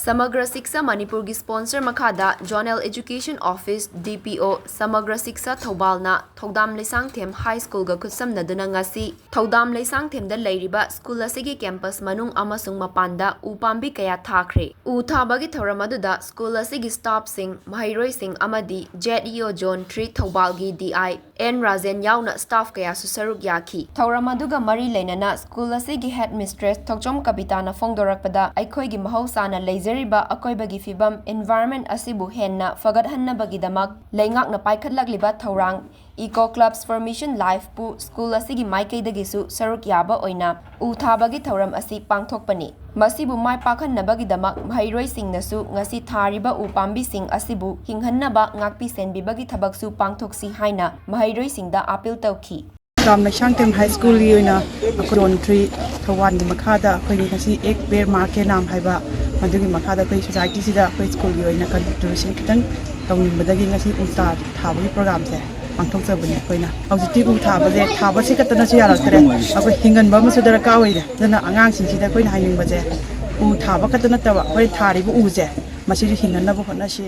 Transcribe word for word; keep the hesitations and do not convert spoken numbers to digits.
ꯁꯃꯒ꯭ꯔ ꯁꯤꯛꯁꯥ ꯃꯅꯤꯄꯨꯔꯒꯤ sponsor ꯃꯈꯥꯗ Zonal Education Office, D P O, ꯁꯃꯒ꯭ꯔ ꯁꯤꯛꯁꯥ ꯊꯧꯕꯥꯜꯅ ꯊꯧꯗꯥꯝ ꯂꯩꯁꯥꯡꯊꯦꯝ High Schoolꯒ ꯈꯨꯠꯁꯝꯅꯗꯨꯅ ꯉꯁꯤ ꯊꯧꯗꯥꯝ ꯂꯩꯁꯥꯡꯊꯦꯝꯗ ꯂꯩꯔꯤꯕ school ꯑꯁꯤꯒꯤ campus ꯃꯅꯨꯡ ꯑꯃꯁꯨꯡ ꯃꯄꯥꯟꯗ ꯎ ꯄꯥꯝꯕꯤ ꯀꯌꯥ ꯊꯥꯈ꯭ꯔꯦ꯫ ꯎ ꯊꯥꯕꯒꯤ ꯊꯧꯔꯝ ꯑꯗꯨꯗ school ꯑꯁꯤꯒꯤ staffꯁꯤꯡ, ꯃꯍꯩꯔꯣꯏꯁꯤꯡ ꯑꯃꯗꯤ Z E O Zone three ꯊꯧꯕꯥꯜꯒꯤ D I N Rajen ꯌꯥꯎꯅ staff ꯀꯌꯥꯁꯨ ꯁꯔꯨꯛ ꯌꯥꯈꯤ꯫ ꯊꯧꯔꯝ ꯑꯗꯨꯒ ꯃꯔꯤ ꯂꯩꯅꯅ school ꯑꯁꯤꯒꯤ headmistress ꯊꯧꯆꯣꯝ ꯀꯕꯤꯇꯥꯅ ꯐꯣꯡꯗꯣꯔꯛꯄꯗ, ꯑꯩꯈꯣꯏꯒꯤ ꯃꯍꯧꯁꯥꯅ ꯂꯩꯖꯔꯤꯕ ꯑꯀꯣꯏꯕꯒꯤ ꯐꯤꯕꯝ, environment ꯑꯁꯤꯕꯨ ꯍꯦꯟꯅ ꯐꯒꯠꯍꯟꯅꯕꯒꯤꯗꯃꯛ ꯂꯩꯉꯥꯛꯅ ꯄꯥꯏꯈꯠꯂꯛꯂꯤꯕ ꯊꯧꯔꯥꯡ Eco Clubs for Mission Lifeꯄꯨ school ꯑꯁꯤꯒꯤ ꯃꯥꯏꯀꯩꯗꯒꯤꯁꯨ ꯁꯔꯨꯛ ꯌꯥꯕ ꯑꯣꯏꯅ ꯎ ꯊꯥꯕꯒꯤ ꯊꯧꯔꯝ ꯑꯁꯤ ꯄꯥꯡꯊꯣꯛꯄꯅꯤ꯫ ꯃꯁꯤꯕꯨ ꯃꯥꯏ ꯄꯥꯛꯍꯟꯅꯕꯒꯤꯗꯃꯛ ꯃꯍꯩꯔꯣꯏꯁꯤꯡꯅꯁꯨ ꯉꯁꯤ ꯊꯥꯔꯤꯕ ꯎ ꯄꯥꯝꯕꯤꯁꯤꯡ ꯑꯁꯤꯕꯨ ꯍꯤꯡꯍꯟꯅꯕ ꯉꯥꯛꯄꯤ ꯁꯦꯟꯕꯤꯕꯒꯤ ꯊꯕꯛꯁꯨ ꯄꯥꯡꯊꯣꯛꯁꯤ ꯍꯥꯏꯅ ꯃꯍꯩꯔꯣꯏꯁꯤꯡꯗ appeal ꯇꯧꯈꯤ꯫ ꯇꯥꯝ ꯂꯩꯁꯥꯡꯊꯦꯝ High Schoolꯒꯤ ꯑꯣꯏꯅ ꯑꯩꯈꯣꯏ Zone three ꯊꯧꯕꯥꯜꯒꯤ ꯃꯈꯥꯗ ꯑꯩꯈꯣꯏꯒꯤ ꯉꯁꯤ ꯑꯦꯛ ꯄꯦꯔ ꯃꯥ ꯀꯦ ꯅꯥꯝ ꯍꯥꯏꯕ ꯃꯗꯨꯒꯤ ꯃꯈꯥꯗ ꯑꯩꯈꯣꯏ societyꯁꯤꯗ ꯑꯩꯈꯣꯏ schoolꯒꯤ ꯑꯣꯏꯅ contribution ꯈꯤꯇꯪ ꯇꯧꯅꯤꯡꯕꯗꯒꯤ ꯉꯁꯤ ꯎ ꯆꯥꯔ ꯊꯥꯕꯒꯤ programꯁꯦ ꯄꯥꯡꯊꯣꯛꯆꯕꯅꯤ꯫ ꯑꯩꯈꯣꯏꯅ ꯍꯧꯖꯤꯛꯇꯤ ꯎ ꯊꯥꯕꯁꯦ, ꯊꯥꯕꯁꯤ ꯈꯛꯇꯅꯁꯨ ꯌꯥꯔꯛꯇ꯭ꯔꯦ, ꯑꯩꯈꯣꯏ ꯍꯤꯡꯍꯟꯕ ꯑꯃꯁꯨ ꯗꯔꯀꯥꯔ ꯑꯣꯏꯔꯦ꯫ ꯑꯗꯨꯅ ꯑꯉꯥꯡꯁꯤꯡꯁꯤꯗ ꯑꯩꯈꯣꯏꯅ ꯍꯥꯏꯅꯤꯡꯕꯁꯦ, ꯎ ꯊꯥꯕ ꯈꯛꯇ ꯅꯠꯇꯕ ꯑꯩꯈꯣꯏ ꯊꯥꯔꯤꯕ ꯎꯁꯦ ꯃꯁꯤꯁꯨ ꯍꯤꯡꯍꯟꯅꯕ ꯍꯣꯠꯅꯁꯤ꯫